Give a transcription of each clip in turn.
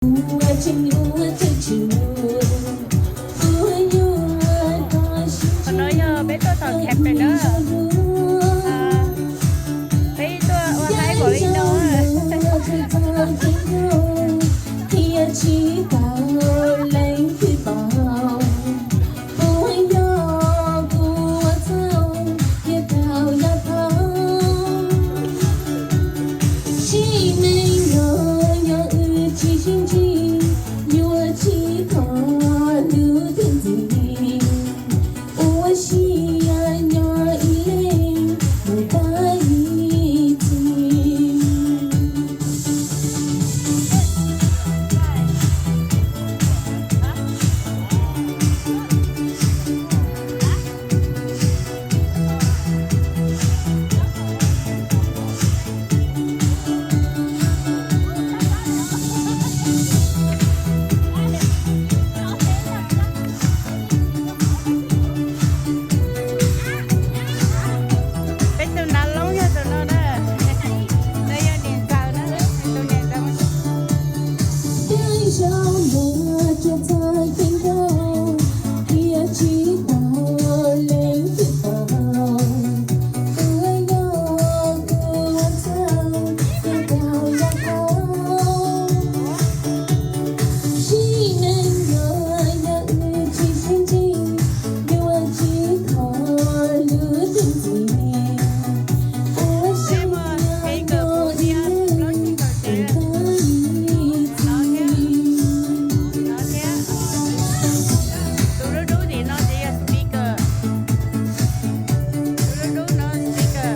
Qhov no yog peb tuaj tom camp na. Peb tuaj ua haib npaum li no. Peb tus nav loob yog tus no na, no yog niam ntxawm na, tus niam ntxawm. Tus dub dub tim no ces yog speaker. Tus dub dub no speaker.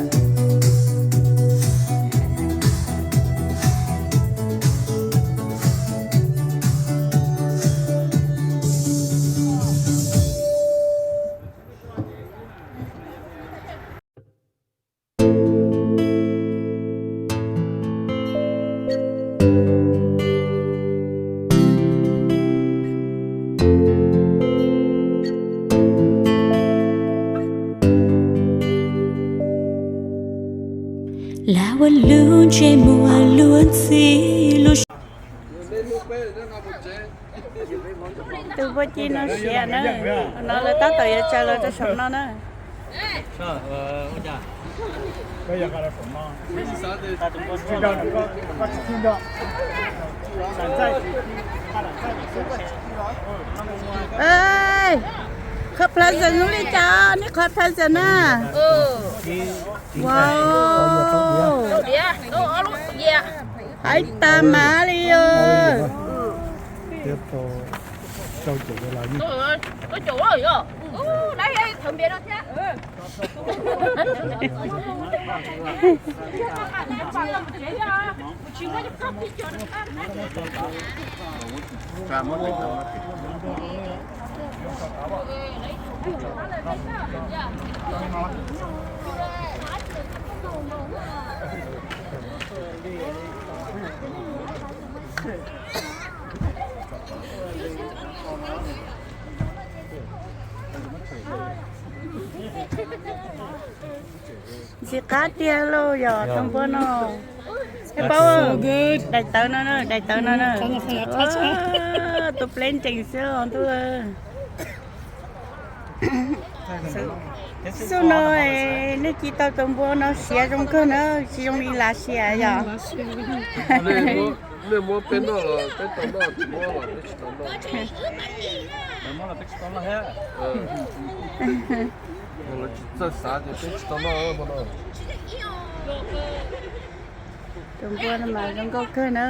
Lam ua lub ntsej muag luag ntxhi lub. Tus puag ci no siav na, no lawv tab tom yuav tsaws los rau saum no na. Qhov present zoo li cas, nej qhov present na? Wow, haib tag mas li os. Ntxim qab tiag lauj yog tus npua no. Daim tawv no, daim tawv no na. Tus pleb ncees xwb os ntuj. Xub no nej tsis tau tus npua no siav zoo kawg na, tsis zoo li last year yom. Nej muab peb noj los peb tau noj, tsis muab los peb tsis tau noj. Lawv tsis txawj xav ces peb tsis tau noj hmo no. Tus npua no mas zoo nkauj kawg na.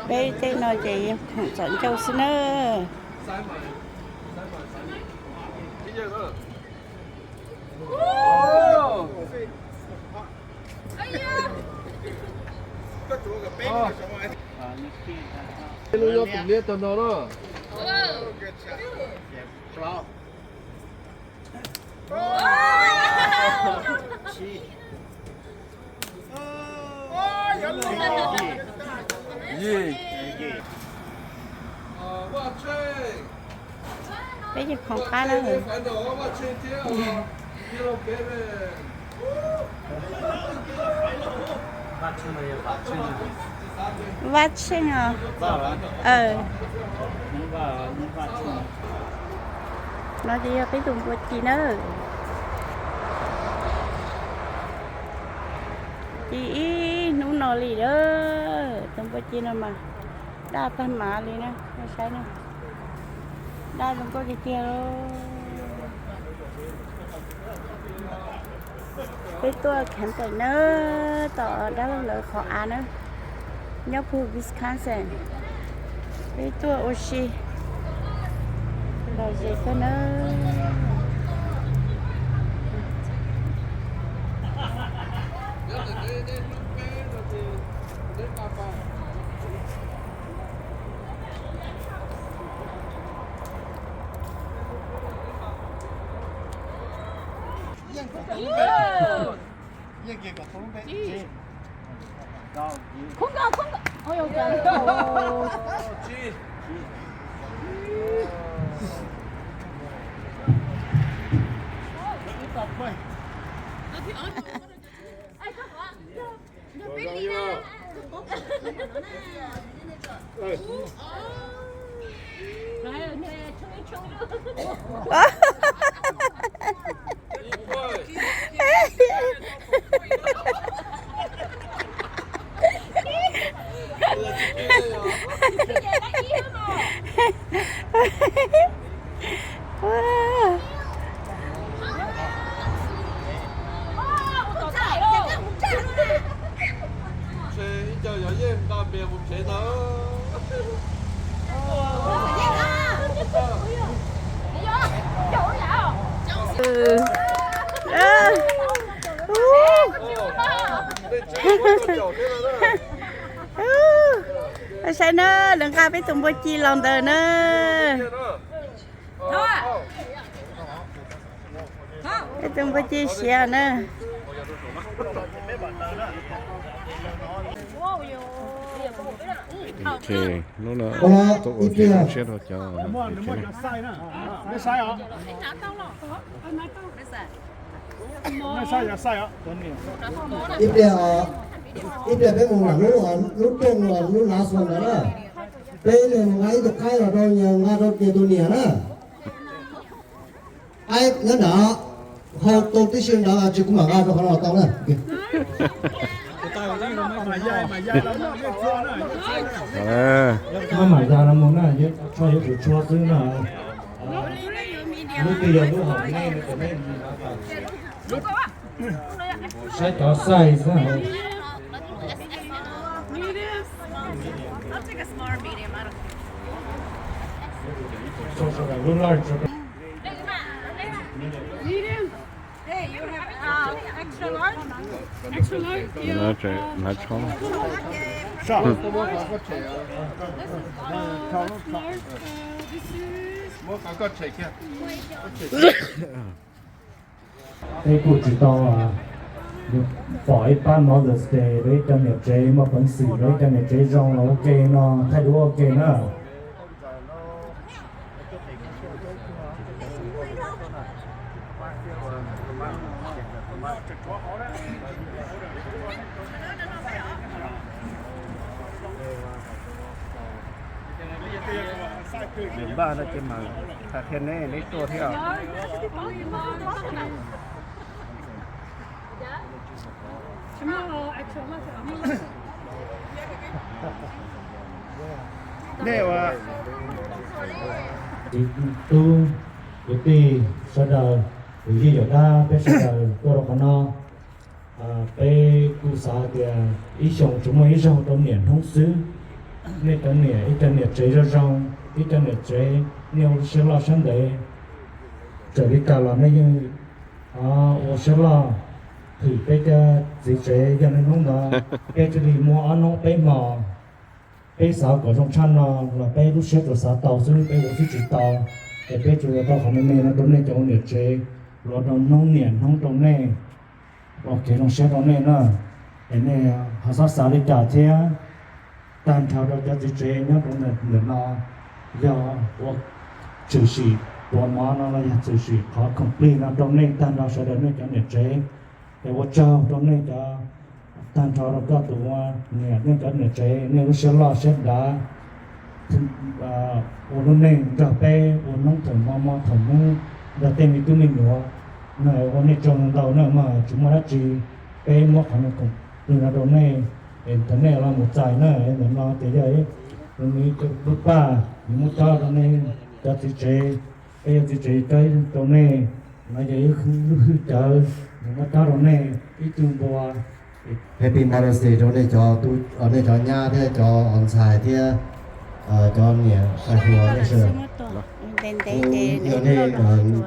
Peb tej no ces khoom txom ncauj xwb na. Lub nyob tus liab tag no na. Yim. Peb ces khoom qab na. Vaj Tsheej os. No ces yog peb tus npua ci na. Ci ib hnub no li lawm, tus npua ci no mas daj tag mav li na, saib na. Daj zoo nkauj tiag tiag. Peb tuaj kheev teem na, tom dab laug lawv qhov av na, nyob puag Wisconsin. Peb tuaj ua si lom zem kawg na. Saib na, lawv nqa peb tus npua ci los ntawd na. Peb tus npua ci siav na. Ces hnub no tuaj ua kev zoo siab rau cov niam tsev na. Ib pliag, ib pliag peb mus lam lub, lub rooj los lub lav xua ntawd na. Peb mus nqa ib tug qaib los rau, nqa rau kiag tus niam na. Qaib nyob nram hauv tus tib si ntawd tsis, kuv mam nqa rau qhov no los tau na. Maj mam ya los mus na, tso yuav tsum tshua xwb na. Lub twg yog lub hom nej, nej saib cov size xwb. Lub large. Hnav tsho. Peb kuj tsis tau pom ib pab Mother's Day rau ib co niam tsev muaj peev xwm, rau ib co niam tsev zoo los ua ke no, thaij duab ua ke na. Npaj no ces mas hais qhia neb, neb tuaj thiab. Nej ua tub kwv tij sawv daws, kwv tij yawm dab peb sawv daws tuaj rau qhov no. Peb kuj xav hais tias ib xyoos tsuas muaj ib zaug rau niam hnub xwb. Nej cov niam, ib co niam tsev zoo zoo, ib co niam tsev nej ua siab loj siab ntev, txawm li cas los nej yeej ua siab loj hwm peb cov txiv tsev. Yog nej hnub ntawd peb thiaj li muaj ob hnub peb hmos, peb xav kom zoo tshaj no los peb lub siab tsuas xav tau xwb, peb ua xwb tsis tau. Es peb tsuas yuav tau qhov me me no rau nej cov ua niam tsev, los rau hnub niam hnub rau nej, ua kev zoo siab rau nej na. Es nej ho xob xav li cas thiab, tag nrho rau cov txiv tsev nyob rau ntawm no, yog ua tshwm sim Ua mov no los yog tshwm sim qhov khoom plig no rau nej tag nrho sawv daws nej cov niam tsev. Es ua tsaug rau nej cov, tag nrho rau koj tus ua niam, nej cov niam tsev, nej lub siab loj siab dav ua lub neej nrog peb ua hnub thaum hmo hmo thaum hnub nrog tej me tub me nyuam no. Ua nej tsaug ntau na, mas tsis muaj dab tsi, peb muab qhov no khoom plig no rau nej, es thaum nej los mus txais na, ntawm no ces yog ib lub paj, nws muab cob rau nej cov txiv tsev, peb cov txiv tsev cob rau nej, no yog ib lub hwj cawv, nws muab cob rau nej ib tug npua. Happy Mother's Day rau nej cov, nej cov nyab thiab cov ntxhais thiab cov niam tais hluas nej sawv daws.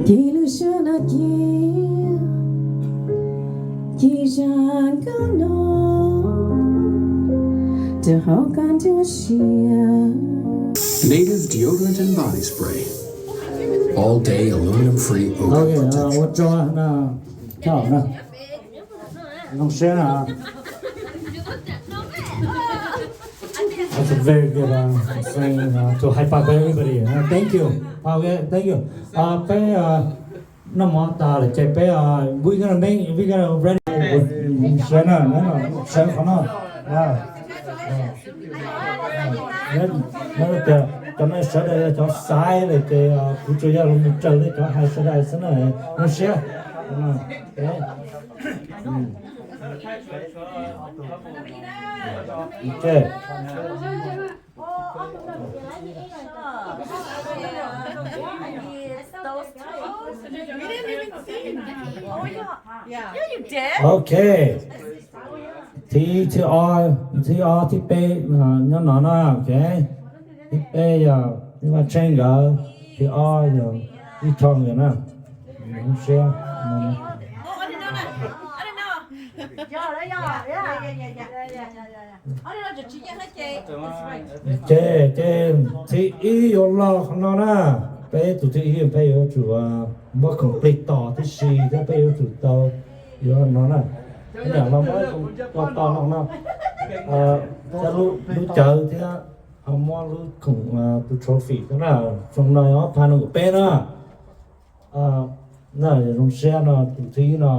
Ces lub suab no cia, ces zaj nkauj no rau hauv koj nruab siab. Native deodorant and body spray. All day aluminum free odor protector. Ua tsaug na, thaum na, zoo siab na. That's a very good uh, thing uh, to hype up everybody. Uh, thank you. Okay, thank you. Uh, peb uh, noj mov tas lawm ces peb uh, we gonna make, we gonna ready. Sawv na, sawv qhov no. Cov no sawv daws yog cov xaiv lawm ces kuv tsuas yog los mus raws li cov hais sawv daws xwb na. Zoo siab. Ok. Thib, thib ob, thib ob, thib peb nyob no na, ok. Thib peb yog Vaj Tsheej nkawd, thib ob yog Ib Thoj nkawd na. Zoo siab. Ces, ces thib ib yuav los qhov no na, peb tus thib ib peb yuav tsum muab khoom plig tos tib si thiab peb yuav tsum tau yuav no na. Peb los muab khoom tos tos no no, thiab lub cawv thiab ho muab lub khoom tus trophy thiab na. Xyoo no ob phav nees nkaum peb na. Na zoo siab no tus thib ib no.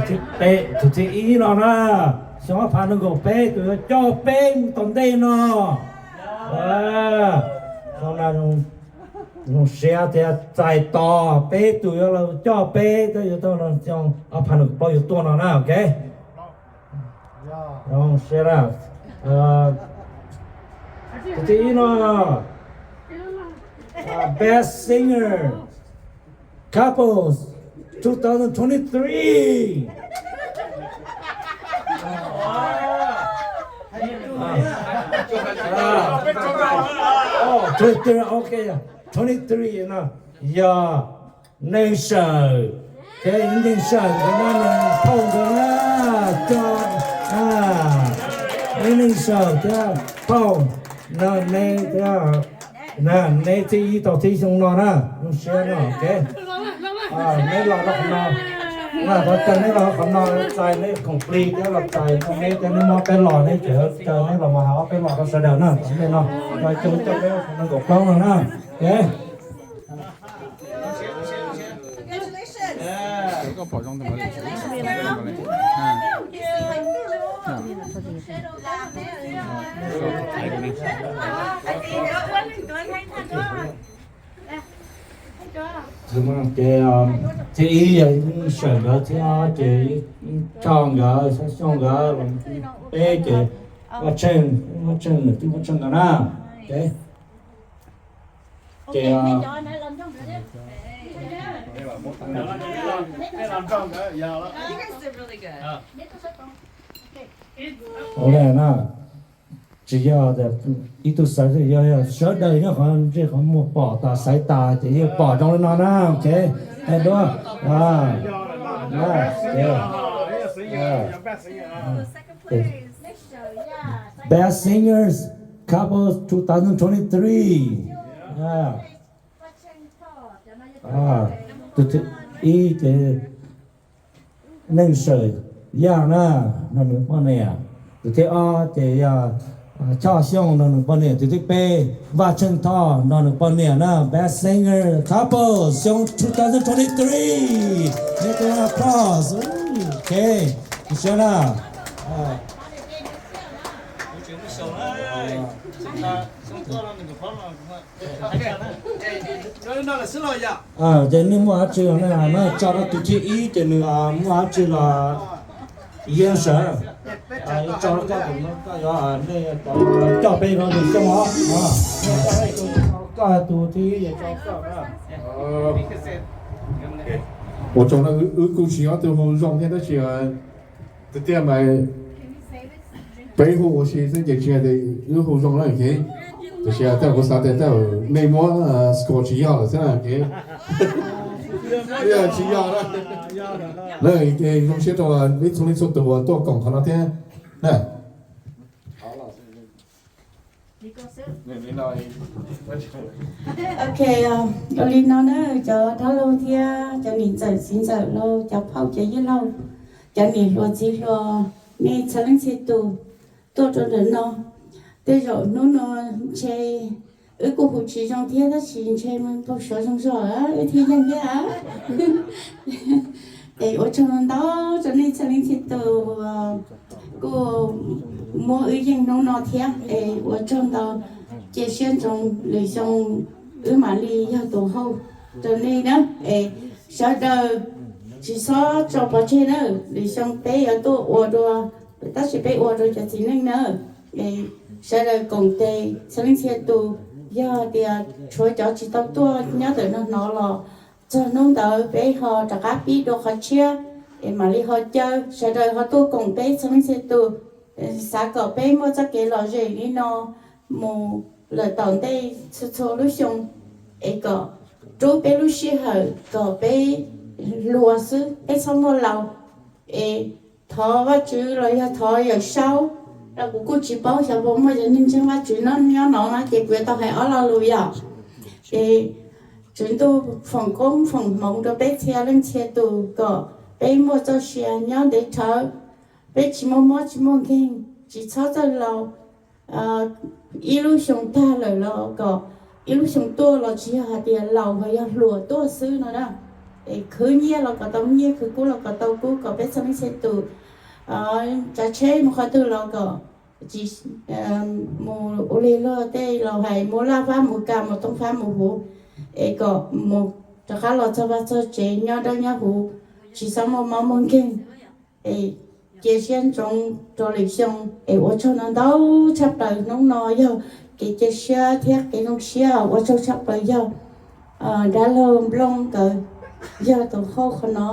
Peb tus thib ib no na, xyoo ob phav nees nkaum peb tus yuav coj peb mus tom ntej no. Xyoo no zoo siab thiab txais tos peb tus yuav los coj peb thiab yuav tau xyoo ob phav nees nkaum plaub yuav tuaj no na, ok. Zoo siab na. Tus thib ib no, Best Singer Couples two thousand twenty-three. Twenty-three, ok, twenty-three no yog Neej Sawm, thiab Neej Sawm nkawd no nws phauj nkawd na, coj Neej Sawm thiab phauj no, neb thiab, neb thib ib tau thib xyoo no na, zoo siab no, ok. Neb los rau qhov no, thov caw neb los qhov no txais neb khoom plig thiab los txais rau neb thiab neb muab peb los, neb tseem caw neb los mus hais ob peb los rau sawv daws na, tom ntej no, coj peb nees nkaum plaub no na, ok. Ces thib ib yog Neej Sawm nkawd, thib ob ces Choj nkawd, Xyooj nkawd, peb ces Vaj Tsheej, Vaj Tsheej nws twb Vaj Tsheej nkawd na. Ces ua li na, tsis yog tias ib tug xaiv, yog sawv daws nyob qhov ntsej qhov muag pom tas xaiv tas ces yeej pom zoo li no na, ok. Duab, Best Singers Couples two thousand twenty-three. Tus thib ib ces Neej Sawm Yaj na, nrog nws poj niam. Tus thib ob ces yog Choj Xyooj nrog nws poj niam. Tus thib peb Vaj Tsheej Thoj nrog nws poj niam na. Best Singer Couple xyoo two thousand twenty-three. Give them applause. Ok, siab na. Ces nej muaj dab tsi los nej hais na, tso rau tus thib ib ces nws muaj dab tsi los yeej sawv. Tso rau koj, koj yuav, nej coj peb no nws xyooj os. Koj tus thib ib es tso koj na. Ua tsaug na, wb kuj tsis yog tus hu zoo thiab tab sis tiag tiag mas peb hu ua si xwb ces tsis hais tias wb hu zoo na, ok. Tiam sis tej kuv xav tias tej nej muab score tsis yog lawm xwb na, ok. Tsis yog na. Ces zoo siab rau ib txhua leej txhua tus uas tuaj koom qhov no thiab na. Ok, ua li no na, cov dab laug thiab cov niam ntxawm txiv ntxawm laug, cov phauj cov yawg laug, cov niam hluas txiv hluas, nej txhua leej txhia tus tuaj rau ntawm no. Tej zaum hnub no ntshe wb kuj hu tsis zoo thiab tab sis ntshe npau suav zoo zog wb thiaj yeej thiab. Es ua tsaug ntau rau nej txhua leej txhia tus kuj muab wb yeej hnub no thiab. Es ua tsaug ntau, cia siab ntsoov lwm xyoo wb mam li yog tus hauj rau nej na. Es sawv daws tsis txhob tso pov tseg na, lwm xyoo peb yuav tuaj ua dua, tab sis peb ua rau cov txiv neej na. Es sawv daws koom tes txhua leej txhia tus, yog tias tshuav cov tsis tau tuaj nyob ntawm no hnov los txog hnub ntawd peb ho rov qab pib dua qhov tshiab, es mam li ho caw sawv daws ho tuaj koom peb txhua leej txhia tus. Xav kom peb muaj txoj kev lom zem li no mus lawm tom ntej txhua txhua lub xyoo, es kom rub peb lub sij hawm kom peb hluas xwb, peb txhob muaj laus. Es thov Vajtswv los yog thov Yawm Saub, los kuv kuj tsis paub xyov puas muaj cov neeg ntseeg Vajtswv no nyob no na, ces kuv yuav tau hais ob lo lus yom. Es Tswv Ntuj foom koob foom hmoov rau peb txhia leej txhia tus kom peb muaj txoj sia nyob ntev dhawv, peb tsis muaj mob tsis muaj nkeeg, tsis txhob txawj laus. Ib lub xyoo tag lawm los kom ib lub xyoo tuaj los tsis yog hais tias laus ho yog hluas tuaj xwb no na. es khwv nyiaj los kom tau nyiaj, khwv kub los kom tau kub, kom peb txhua leej txhia tus tsav tsheb mus qhov twg los kom tsis mus ua li luag tej laus hais muab laj fab mus ka, mus tooj fab mus huv, es kom mus rov qab los txog vaj txog tsev nyob dawb nyob huv, tsis txhob muaj mob muaj nkeeg. Es cia siab ntsoov rau lwm xyoo, es ua tsaug ntau ntau tshaj plaws. Hnub no yog kev cia siab thiab kev zoo siab, ua tsaug tshaj plaws yog dab laug Nplooj nkawd yog tus hauj qhov no.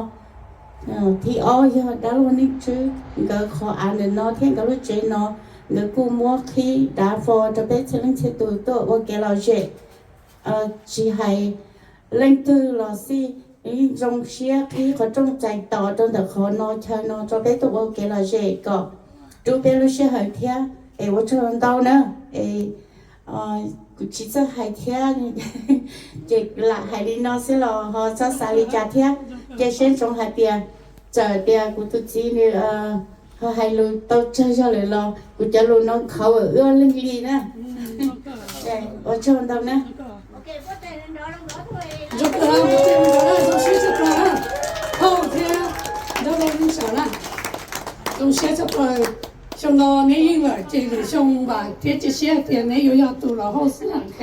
Thib ob yog dab laug Neej Tswb nkawd qhov av ntawm no thiab nkawd lub tsev no, nkawd kuj muab qhib dav fo rau peb txhia leej txhia tus tuaj ua kev lom zem. Tsis hais leej twg los xij, zoo siab qhib qhov rooj txais tos rau ntawm qhov no chaw no rau peb tuaj ua kev lom zem kom rub peb lub sij hawm thiab, es ua tsaug ntau na. Es kuv tsis txawj hais thiab, ces lam hais li no xwb los ho txhob xav li cas thiab. Cia siab ntsoov hais tias txawm tias kuv tus txiv nws ho hais lus tau tsawg zog lawm los kuv cov lus no qhov uas wb leej li na. Ua tsaug ntau na. Zoo siab tshaj plaws na, hauj thiab dab laug Neej Tswb na. Zoo siab tshaj plaws, xyoo no neb yeej lawm ces lwm xyoo vam thiab cia siab tias neb yuav yog tus los hauj xwb na, ok.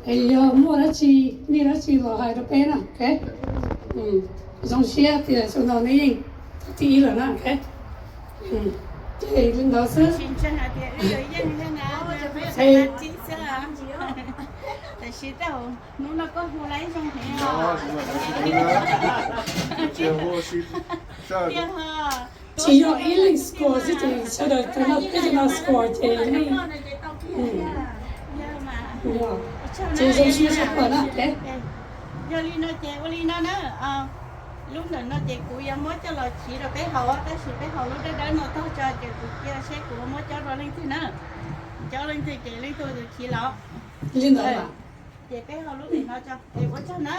Es yog muaj dab tsi, nej dab tsi los hais rau peb na, ok. Zoo siab tias xyoo no neb yeej thib ib lawm na, ok. Ces li ntawd xwb. Tam sis tej hnub no koj hu laiv zoo heev os. Tsis yog ib leeg score xwb ces sawv daws tau noj peb cov no score ces nej, ces zoo siab tshaj plaws na. Yog li no ces ua li no na, lub ntawm no ces kuv yuav muab coj los chiv rau peb haus, tab sis peb haus lub dawb dawb no tag tso ces kuv cia seb kuv muab cob rau leej twg na. Cob leej twg ces leej twg tus chiv los. Li ntawd, ces peb haus lub ntawm no tso es ua tsaug na.